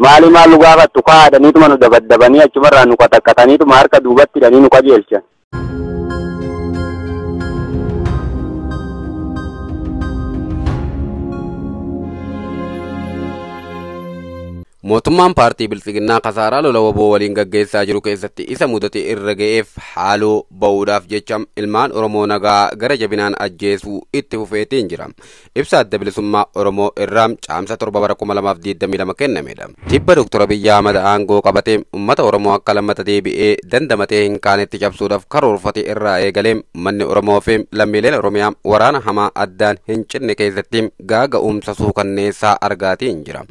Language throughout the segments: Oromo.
Maali maal nu gaafattu kaadhaniituma nu dabaddabanii achumarraa nu qataqqataniituma harka duubatti hidhanii nu qajeelchan. Mootummaan paartii Bilxiginnaa kasaaraa lola waboo waliin gaggeessaa jiru keessatti isa mudate irra ga'eef haaloo ba'uudhaaf jecha ilmaan Oromoo nagaa gara jabinaan ajjeesuu itti fufeetiin jira. Ibsa Adda Bilisummaa Oromoo irraa caamsa 7 bara 2022 kennamedha. Tibba Dr. Abiyyi Ahmad aangoo qabatee uummata Oromoo akka lammata deebi'ee dandamatee hin kaanetti cabsuudhaaf karoorfate irraa eegalee uummanni Oromoo fi lammiileen Oromiyaa waraana hamaa addaan hin cinne keessatti gaaga'umsa suukanneessaa argaatiin jira.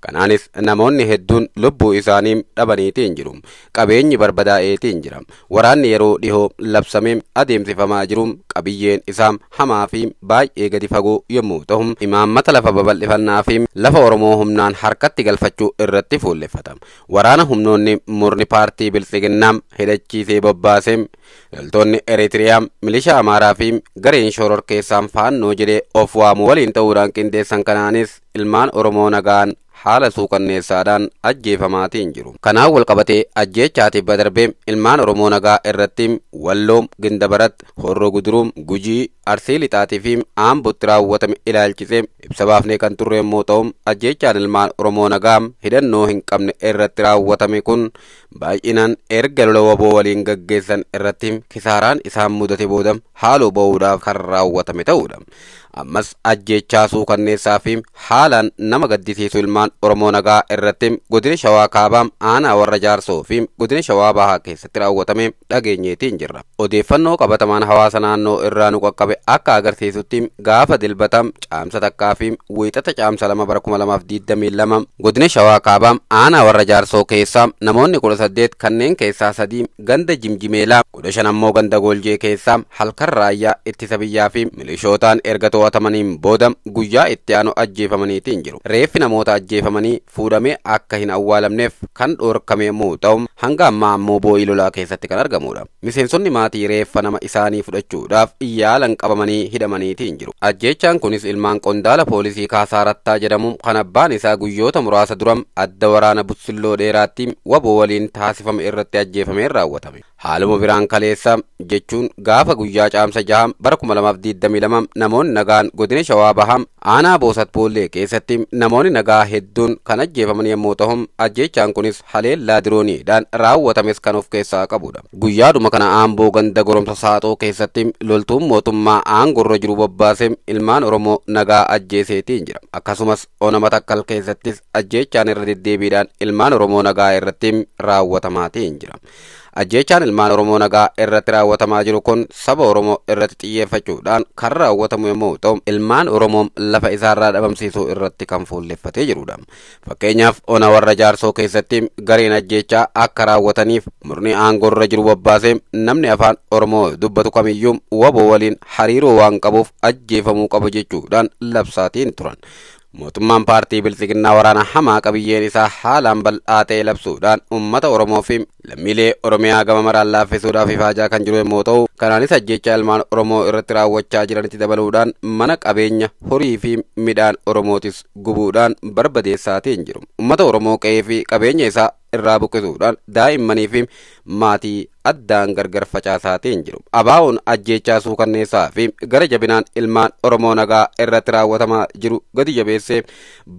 Kanaanis namoonni hedduun lubbuu isaanii dhabaniitiin jiru. Qabeenyi barbadaa'eetiin jira. Waraanni yeroo dhihoo labsamee adeemsifamaa jiru qabiyyeen isaa hamaa fi baay'ee gadi fagoo yommuu ta'u, imaammata lafa babal'ifannaa fi lafa Oromoo humnaan harkatti galfachuu irratti fuulleffata. Waraana humnoonni murni paartii Bilxiginnaa hidhachiisee bobbaasee loltoonni Eritiriyaa, milishaa Amaaraa fi gareen shoror keessaan faannoo jedhee of waamu waliin ta'uudhaan qindeessan kanaanis ilmaan Oromoo nagaan haala suukanneessaadhaan ajjeefamaatiin jiru. Kanaan wal qabatee ajjeechaa tibba darbee ilmaan Oromoo nagaa irratti Walloo, Gindabarat, Horroo Guduruu, Gujii, Arsii Lixaatii fi Aambootti raawwatame ilaalchisee ibsa baafnee kan turre yommuu ta'u, ajjeechaan ilmaan Oromoo nagaa hidhannoo hin qabne irratti raawwatame kun baay'inaan erga lola waboo waliin gaggeessan irratti kisaaraan isaan mudate booda haaloo ba'uudhaaf kan raawwatame ta'uudha. Ammas ajjeechaa suukanneessaa fi haalaan nama gaddisiisu ilmaan Oromoo nagaa irratti godina Shawaa Kaabaa aanaa warra Jaarsoo fi godina Shawaa Bahaa keessatti raawwatame dhageenyeetiin jirra. Odeeffannoo qabatamaan hawaasa naannoo irraa nu qaqqabe akka agarsiisutti gaafa dilbata caamsa 1 fi wiixata caamsa 2 bara 2022 godina Shawaa Kaabaa aanaa warra Jaarsoo keessaa namoonni 18 kanneen keessaa 3 ganda Jimjimeelaa 15 ammoo ganda Goljee keessaa halkan raayyaa ittisa biyyaa fi milishootaan erga to'atamaniin booda guyyaa itti aanu ajjeefamaniitiin jiru. Reeffi namoota ajjeefamanii fuudhamee akka hin awwaalamneef kan dhoorkame yommuu ta'u, hanga ammaa ammoo boo'ii lolaa keessatti kan argamudha. Miseensonni maatii reeffa nama isaanii fudhachuudhaaf yaalan qabamanii hidhamaniitiin jiru. Ajjeechaan kunis ilmaan qondaala poolisii Kaasaa Rattaa jedhamu kan abbaan isaa guyyoota muraasa dura adda waraana Butsilloo dheeraatti waboo waliin taasifame irratti ajjeefameen raawwatame. Haaluma biraan kaleessa jechuun gaafa guyyaa caamsa 6 bara 2022 namoonni nagaan godina Shawaa Bahaa aanaa Boosat Boollee keessatti namoonni nagaa hedduun kan ajjeefaman yommuu ta'u, ajjeechaan kunis haleellaa dirooniidhaan raawwatames kan of keessaa qabudha. Guyyaadhuma kana Aamboo ganda goromsa Saaxoo keessatti loltuun mootummaa aangorra jiru bobbaasee ilmaan Oromoo nagaa ajjeeseetiin jira. Akkasumas Ona Matakkal keessattis ajjeechaan irra deddeebiidhaan ilmaan Oromoo nagaa irratti raawwatamaatiin jira. Ajjeechaan ilmaan Oromoo nagaa irratti raawwatamaa jiru kun saba Oromoo irratti xiyyeeffachuudhaan kan raawwatamu yommuu ta'u, ilmaan Oromoo lafa isaarraa dhabamsiisuu irratti kan fuulleffatee jirudha. Fakkeenyaaf Ona warra Jaarsoo keessatti gareen ajjeechaa akka raawwataniif murni aangorra jiru bobbaasee namni afaan Oromoo dubbatu kamiyyuu waboo waliin hariiroo waan qabuuf ajjeefamuu qaba jechuudhaan labsaatiin turan. Mootummaan paartii Bilxiginnaa waraana hamaa qabiyyeen isaa haalaan bal'aa ta'e labsuudhaan uummata Oromoo fi lammiilee Oromiyaa gama maraan laaffisuudhaaf ifaajaa kan jiru yommuu ta'u, kanaanis ajjeechaa ilmaan Oromoo irratti raawwachaa jiranitti dabaluudhaan mana qabeenya horii fi midhaan Oromootis gubuudhaan barbadeessaatiin jiru. Uummata Oromoo qe'ee fi qabeenya isaa irraa buqqisuudhaan daa'immanii fi maatii addaan gargar facaasaatiin jiru. Abaa'oon ajjeechaa suukanneessaa fi gara jabinaan ilmaan Oromoo nagaa irratti raawwatamaa jiru gadi jabeessee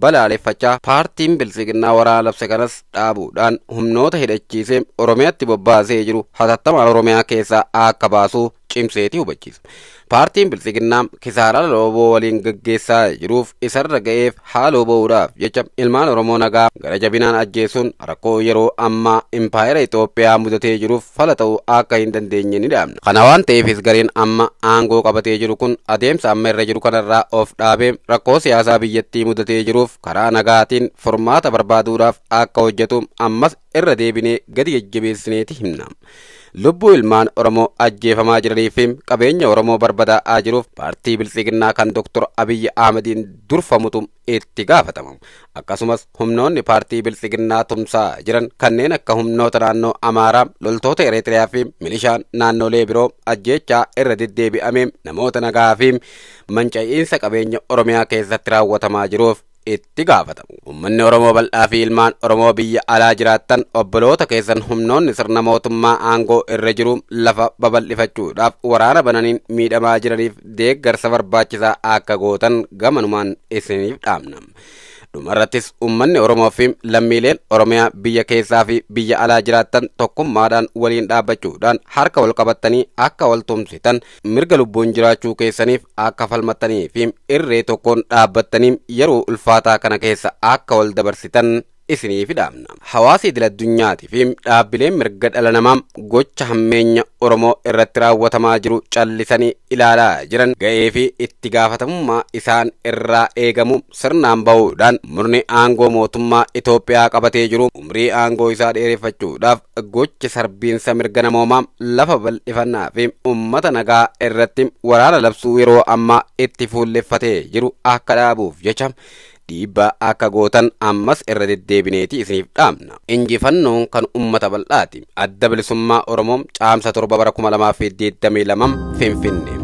balaaleffachaa paartiin Bilxiginnaa waraana labse kanas dhaabuudhaan humnoota hidhachiisee Oromiyaatti bobbaasee jiru hatattamaan Oromiyaa keessaa akka baasuu cimseetii hubachiisa. Paartiin Bilxiginnaa kisaaraa looboo waliin gaggeessaa jiruuf isarra ga'eef haaloo ba'uudhaaf jecha ilmaan Oromoo nagaa gara jabinaan ajjeesuun rakkoo yeroo ammaa impaayera Itoophiyaa mudatee jiruuf fala ta'uu akka hin dandeenye ni dhaabna. Kana waan ta'eefis gareen amma aangoo qabatee jiru kun adeemsa amma irra jiru kanarraa of dhaabee rakkoo siyaasaa biyyattii mudatee jiruuf karaa nagaatiin furmaata barbaaduudhaaf akka hojjetu ammas irra deebinee gadi jajjabeessineeti himna. Lubbuu ilmaan Oromoo ajjeefamaa jiranii fi qabeenya Oromoo barbadaa'aa jiruuf paartii Bilxiginnaa kan Dr. Abiyyi Ahmediin durfamutu itti gaafatama. Akkasumas humnoonni paartii Bilxiginnaa tumsaa jiran kanneen akka humnoota naannoo Amaaraa, loltoota Eritiriyaa fi milishaan naannolee biroo ajjeechaa irra deddeebi'amee namoota nagaa fi manca'iinsa qabeenya Oromiyaa keessatti raawwatamaa jiruuf itti gaafatamu. Uummanni Oromoo bal'aa fi ilmaan Oromoo biyya alaa jiraattan obboloota keessan humnoonni sirna mootummaa aangoo irra jiru lafa babal'ifachuudhaaf waraana bananiin miidhamaa jiraniif deeggarsa barbaachisaa akka gootan gamanumaan isiniif dhaamna. Dhumarrattis uummanni Oromoo fi lammiileen Oromiyaa biyya keessaa fi biyya alaa jiraattan tokkummaadhaan waliin dhaabbachuudhaan harka wal qabattanii akka wal tumsitan, mirga lubbuun jiraachuu keessaniif akka falmattanii fi irree tokkoon dhaabbattanii yeroo ulfaataa kana keessa akka wal dabarsitan isiniif dhaamna. Hawaasa idil addunyaatii fi dhaabbileen mirga dhala namaa gocha hammeenya Oromoo irratti raawwatamaa jiru callisanii ilaalaa jiran ga'ee fi itti gaafatamummaa isaan irraa eegamu sirnaan bahuudhaan murni aangoo mootummaa Itoophiyaa qabatee jiru umrii aangoo isaa dheereffachuudhaaf gocha sarbiinsa mirga namoomaa, lafa bal'ifannaa fi uummata nagaa irratti waraana labsuu yeroo ammaa itti fuulleffatee jiru akka dhaabuuf jecha dhiibbaa akka gootan ammas irra deddeebineeti isiniif dhaamna. Injifannoon kan uummata bal'aati. Adda Bilisummaa Oromoo, Caamsa 7 bara 2022, Finfinnee.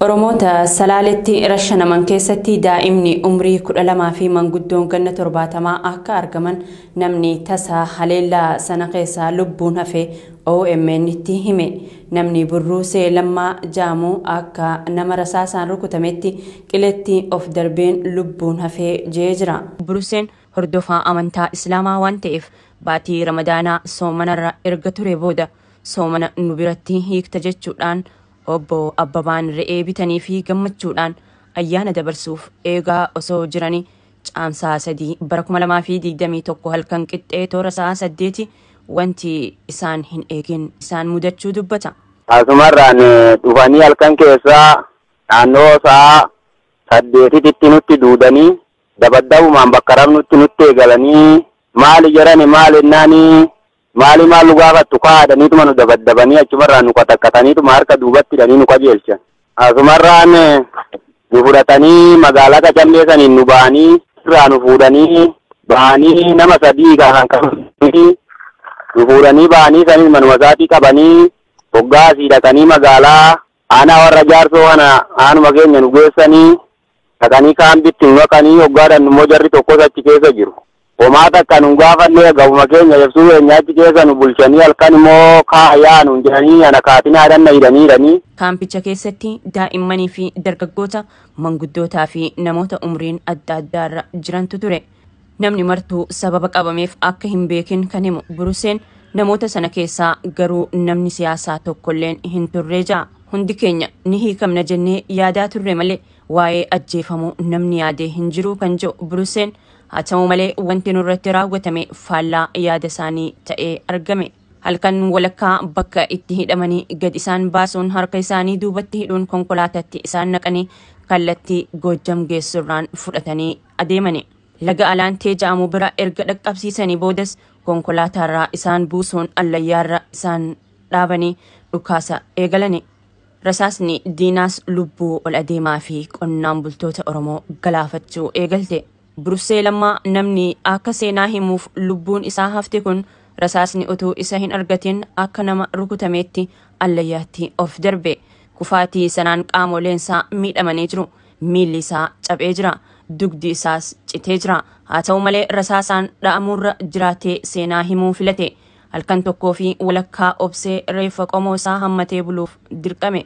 Oromoota Salaaletti rashanaman keessatti daa'imni umrii 12 fi manguddoon ganna 70 akka argaman namni tasa haleellaa sana keessaa lubbuun hafe OMN tti hime. Namni Burruusee Lammaa Jaamuu akka nama rasaasaan rukutametti qiletti of darbeen lubbuun hafee jee jira. Buruseen hordofaa amantaa Islaamaa waan ta'eef baatii Ramadaanaa soomanarra erga ture booda soomana nu biratti hiikta jechuudhaan obbo Abbabaan re'ee bitanii fi gammachuudhaan ayyaana dabarsuuf eegaa osoo jiranii Caamsaa 3 bara 2021 halkan qixxee toora sa'a 8 wanti isaan hin eegin isaan mudachuu dubbata. Asumarraan dhufanii halkan keessaa naannoo sa'a 8tti nutti duudanii dabaddabumaan bakka rabnutti nutti eegalanii, maali jedhani, maali ennaanii, maali maal nu gaafattu kaadhaniituma nu dabaddabanii achumarraan nu qataqqataniituma harka duubatti hidhanii nu qajeelchan. Asumarraan nu fudhatanii magaalaa Qacallee saniin nu ba'anii irraa nu fuudhanii ba'anii, nama sadii kan qabanii nu fuudhanii ba'anii sanis manuma isaatii qabanii hoggaa asii dhaqanii magaalaa aanaa warra Jaarsoo kana aanuma keenya nu geessanii dhaqanii kaambitti nu naqanii, hoggaadhaan immoo jarri tokkos achi keessa jiru. Homaa takka nu gaafannee gabuma keenya ibsuu keenya achi keessa nu bulchanii, halkan immoo kaayaa nu jedhanii ana kaatinaa dhanna hidhanii hidhanii. Kaampicha keessatti daa'immanii fi dargaggoota, manguddootaa fi namoota umriin adda addaarra jirantu ture. Namni martuu sababa qabameef akka hin beekin kan himu Buruseen, namoota sana keessaa garuu namni siyaasaa tokkolleen hin turre ja'a. Hundi keenya ni hiikamna jennee yaadaa turre malee waa'ee ajjeefamuu namni yaadee hin jiru kan jedhu Buruseen, haa ta'u malee wanti nurratti raawwatame faallaa yaada isaanii ta'ee argame. Halkan walakkaa bakka itti hidhamanii gad isaan baasuun harka isaanii duubatti hidhuun konkolaataatti isaan naqanii kallattii Goojjam geessurraan fudhatanii adeemani. Laga Alaantee jedhamu bira erga dhaqqabsiisanii boodas konkolaataarraa isaan buusuun allayyaarra isaan dhaabanii dhukaasa eegalani. Rasaasni diinaas lubbuu ol adeemaa fi qonnaan bultoota Oromoo galaafachuu eegalte. Burussee Lammaa namni akka seenaa himuuf lubbuun isaa hafte kun rasaasni utuu isa hin argatin akka nama rukutameetti allayyaatti of darbe. Kufaatii sanaan qaamoleen isaa miidhamanii jiru. Miilli isaa cabee jira. Dugdi isaas citee jira. Haa ta'u malee rasaasaan dha'amuurra jiraatee seenaa himuu filate. Halkan tokkoo fi walakkaa obsee reeffa qomoo isaa hammatee buluuf dirqame.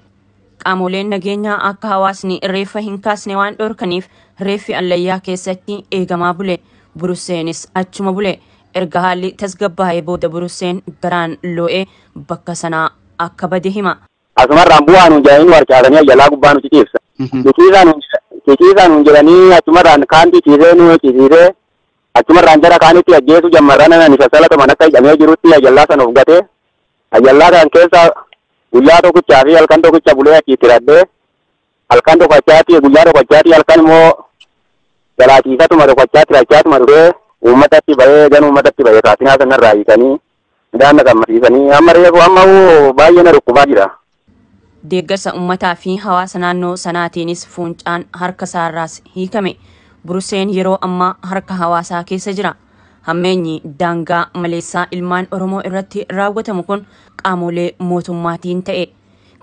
Qaamoleen nageenyaa akka hawaasni reeffa hin kaasne waan dhorkaniif reeffi allayyaa keessatti eegamaa bule. Burusseenis achuma bule. Erga haalli tasgabbaa'ee booda Burusseen garaan loo'ee bakka sanaa akka bade hima. Asumarraan bu'aa nuun jedhanii nu harcaasanii ayyalaa gubbaa nu ciciibsa. Ciciisaa nuun jedhanii achumarraan kaan ciciisee nu ciciisee achumarraan jara kaanitti ajjeesu jammarran ani sassalatuman akka hidhamee jirutti ayyallaa sana of gatee ayyallaa kan keessa guyyaa tokkichaa fi halkan tokkicha bulee achi itti hidhadhee, halkan tokkochaatti guyyaa tokkochaatti halkan immoo jalaaciisatuma tokkochaatti rachaatuma dhufee uummatatti bahee, gan uummatatti bahee kaatinaa sanarraa hiikanii midhaan na gammasiisanii amma reefu amma baay'ee na dhukkubaa jira. Deeggarsa uummataa fi hawaasa naannoo sanaatiinis fuuncaan harka isaarraas hiikame. Buruseen yeroo ammaa harka hawaasaa keessa jira. Hammeenyi daangaa maleessaa ilmaan Oromoo irratti raawwatamu kun qaamolee mootummaatiin ta'e.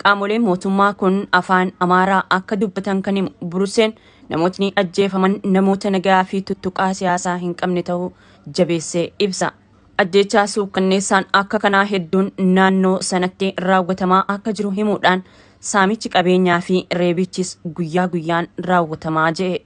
Qaamoleen mootummaa kun afaan Amaaraa akka dubbatan kan himu Buruseen namootni ajjeefaman namoota nagaa fi tuttuqaa siyaasaa hin qabne ta'uu jabeessee ibsa. Ajjeechaa suukkanneessaan akka kanaa hedduun naannoo sanatti raawwatamaa akka jiru himuudhaan saamichi qabeenyaa fi reebichis guyyaa guyyaan raawwatamaa je'e.